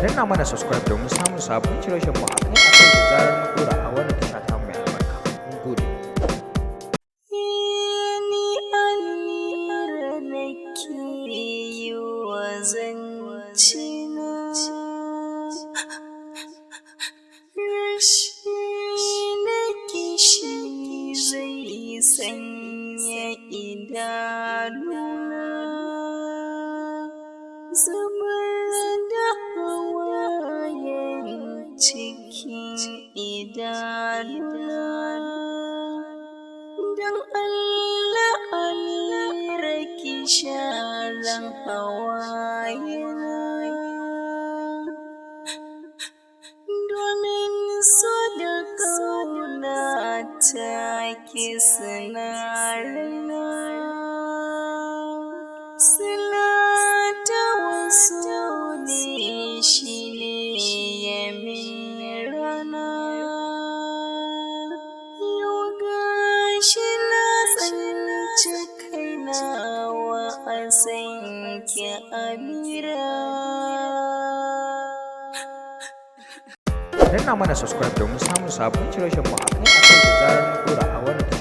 Danna mana subscribe domin samun sabbin shirye-shiryenmu akai-akai da zarar mun ɗora a wannan tasha tamu mai albarka. Mun gode. Ni Amira nake yi wa zancena, rashi na kishi zai sanya idanuna zubar da hawayen cikin idanuna. Don Allah, Amira, ki sharan hawayena, domin so da ƙauna ta ki suna raina. Sila ta wasu ne shi ne ya min rana. Yau gashi na tsinci kaina wa a sanki, Amira. Danna mana subscribe domin samun sabbin shirye-shiryenmu akai-akai da zarar mun ɗora a wannan tasha.